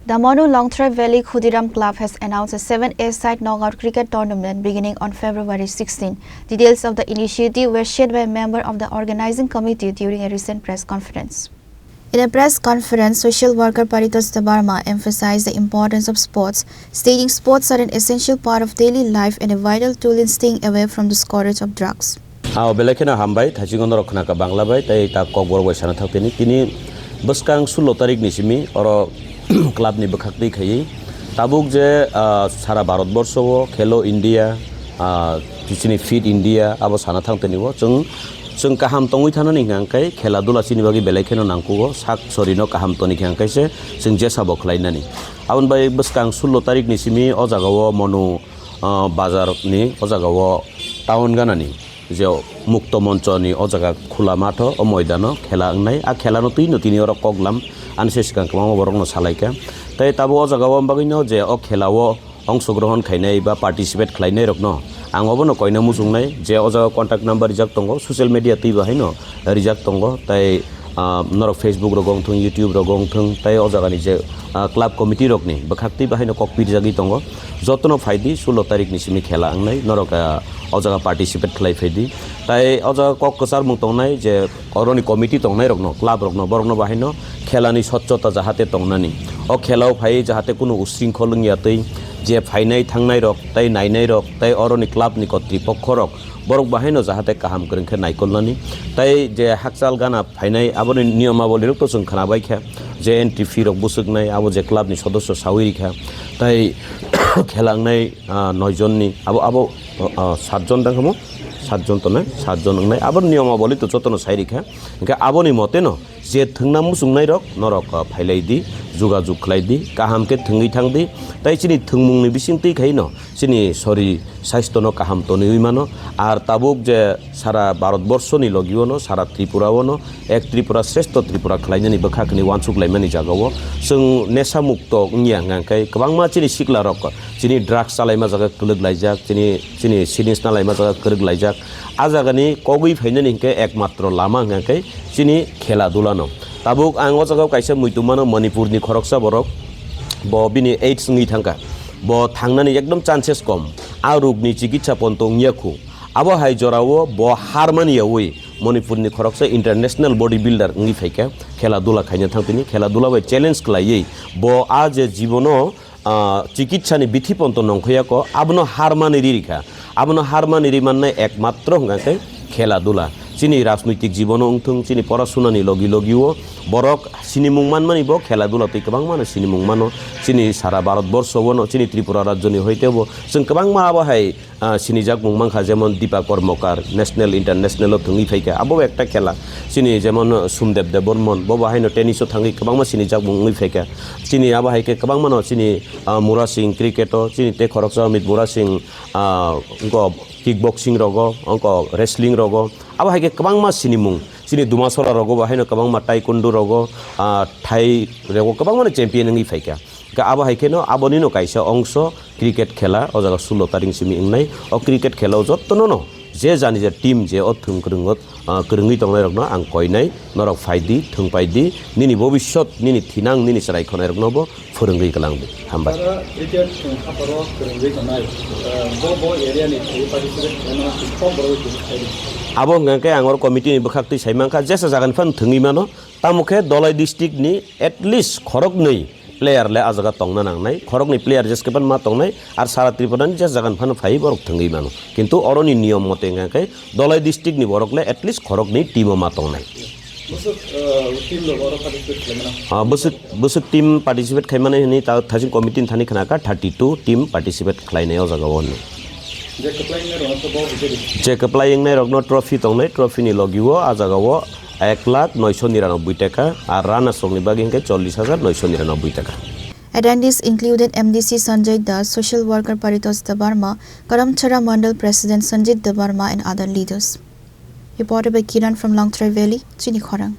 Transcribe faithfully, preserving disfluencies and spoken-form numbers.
The Manu Longtrai Valley Khudiram Club has announced a seven-a-side knockout cricket tournament beginning on February sixteen. Details of the initiative were shared by a member of the organizing committee during a recent press conference. In a press conference, social worker Paritosh Debbarma emphasized the importance of sports, stating sports are an essential part of daily life and a vital tool in staying away from the scourge of drugs. Ao belai kheno hambai, thaisingo norok khwnaka Bangla bai, tei ta Kokborok bai sana thak tini. Tini bwskang sullo tarik ni simi oro club ni bwkhak twi khaiwi tabuk je, ah, sara Bharat borsho o Khelo India, ah, chini Fit India abo sana thang tini o. Chwng, chwng kaham tongwi thanani hwnkha hwnkhe khela dula chini bagwi belai kheno nangkugo, sak sorino kaham toni hwnkha hwnkhe se chwng jesa bo khlai nani. Aboni bai bwskang sullo tarik ni simi o jaga o Monu, ah, bazar ni o jaga o town ganani je Mukto Moncho ni o jaga khula matho o moidano khela wngnai. A khela no twi no tini oro koklam ani se swkang kwbangma borok no salai kha. Tei tabuk o jaga o bagwi no je o khela o ongshogrohon khainai ba participate khlainai rok no ang obo no koina muchungnai je o jaga contact number rijak tongo, social media twi bo haino rijak tongo. Tei ah, norok Facebook rogo wngthung, YouTube rogo wngthung, tei o jagani je, ah, club committee rokni bwkhak twi bahaino kok pirjagwi tongo. Jotono phaidi sullo tarik ni simi khela wngnai, norok, ah, o jaga participate khlai phaidi. Tai o jaga kok kwcharmung tongnai je oroni committee tongnai rokno, club rokno, borokno bahaino khelani swchhota jahate tongnani. O khelao phaiwi jahate kunu usringkhol wngya twi je phainai thangnai rok, tei nainai rok, tei oroni club ni kotri pokho rok, borok bahaino jahate kaham kwrwng khe naikolnani. Tai je hakchal gana phainai aboni niyomaboli rok to chwng khwnabai kha, je entry fee rok bwswknai abo je club ni sodosyo sawi rikha. Tai khela wngnai, ah, noi jon ni abo, abo, ah, sat jon tang khamu, sat jon tongnai, sat jon wngnai abo niyomaboli to jotono sai rikha. Hwnkhe aboni mote no je thwngna muchungnai rok norok, ah, phailai di, jogajog khlai di, kaham khe thwngwi thang di. Tai chini thwngmung ni bising twi khai no chini sori saisto no kaham tonwi mano. Ar tabuk je sara Bharat borsho ni logi o no, sara Tripura o no, ek Tripura shreshtho Tripura khlainani bwkha khe ni uansuk laimani jaga o chwng nesa mukto wngya hwnkha khe kwbangma chini sikla rok chini drugs chalaima jaga kwlwk laijak, chini, chini sinis na laima jaga kwrwk laijak. A jaga ni kogwi phainani hwnkhe ekmatro lama hwnkha khe chini khela dula no. Tabuk ang o jaga o kaisa muitu mano Manipur ni khoroksa borok, bo bini AIDS wngwi thangkha. Bo thangnani ekdom chances kom. A rog ni chikitsa ponto wngya khu. Abo hai jora o bo har mani yaui Manipur ni khoroksa international body builder wngwi phaikha. Khela dula khaina thang tini, khela dula bai challenge khlaiwi bo a je jibono, ah, chikitsa ni bithi ponto nongkhoya ko, abono har mani ririkha. Abono har mani ri mannai ekmatro hwnkha khe khela dula. Chini rajnoitik jibono wngthung, chini porasuna ni logi logi o borok sinimung manmani bo khela dula twi kwbangma no sinimung mano. Chini sara Bharat borsho o no, chini Tripura rajyo ni hoite bo chwng kwbangma abo hai, ah, sinijak mung mankha, jemon Dipa Kormokar, national, international o thwngwi phaikha, abo bo ekta khela. Chini jemon Sumdep Debbarman, bo bo haino tennis o thangwi kwbangma sinijak mung wngwi phaikha. Chini abo hai khe kwbangma no chini, ah, Mura Singh cricket o, chini tei khoroksa Amit Mura Singh, ah, wngkho kickboxing rogo, wngkho wrestling rogo, abo hai khe kwbangma sinimung. Chini Dumasora rogo bo haino kwbangma taekwondo rogo, ah, thai rogo kwbangma no champion wngwi phaikha. Hwnkhe abo hai kheno aboni no kaisa ongso cricket khela, o jaga sullo tarik simi wngnai. O cricket khela o jotono no je jani je team je o thwng kwrwngo, ah, kwrwngwi tongnai rokno ang koinai, norok phai di, thwng pai di, nini bobisot, nini thinang, nini chwrai khonai rokno bo phwrwngwi kwlang di. Hambai. Sara cricket thwng hapharo kwrwngwi tongnai, ah, bo bo area ni thwi participate khlaimano kok borok khe sai di. Abo hwnkha khe ang oro committee ni bwkhak twi sai mankha, jesa jaga ni phano thwngwi mano, tamo khe Dholai district ni at least khoroknwi player le a jaga tongna nangnai, khoroknwi player jeske phano ma tongnai, ar sara Tripura ni je jaga ni phano phai borok thwngwi mano. Kintu oroni niyom mote hwnkha khe Dholai district ni borok le at least khoroknwi team o ma tongnai. Bwswk, uh, team rok oro participate khlaimano? Ah, bwswk, bwswk team participate khaimani hwnwi ta thasing committee ni thani khna kha thirty two team participate khlainai o jaga o hwnwi. Je kwplai wngnai rokno to bo bijadi? Je kwplai wngnai rokno trophy tongnai, trophy ni logi o a jaga o ek lakh noisho niranoboi taka, ar runners rokni bagwi hwnkhe chollish hajar noisho niranoboi taka. Attendees included M D C Sanjay Das, social worker Paritosh Debbarma, Karamchara Mandal President Sanjit Debbarma and other leaders. Reported by Kiran from Longtrai Valley, Chini Khorang.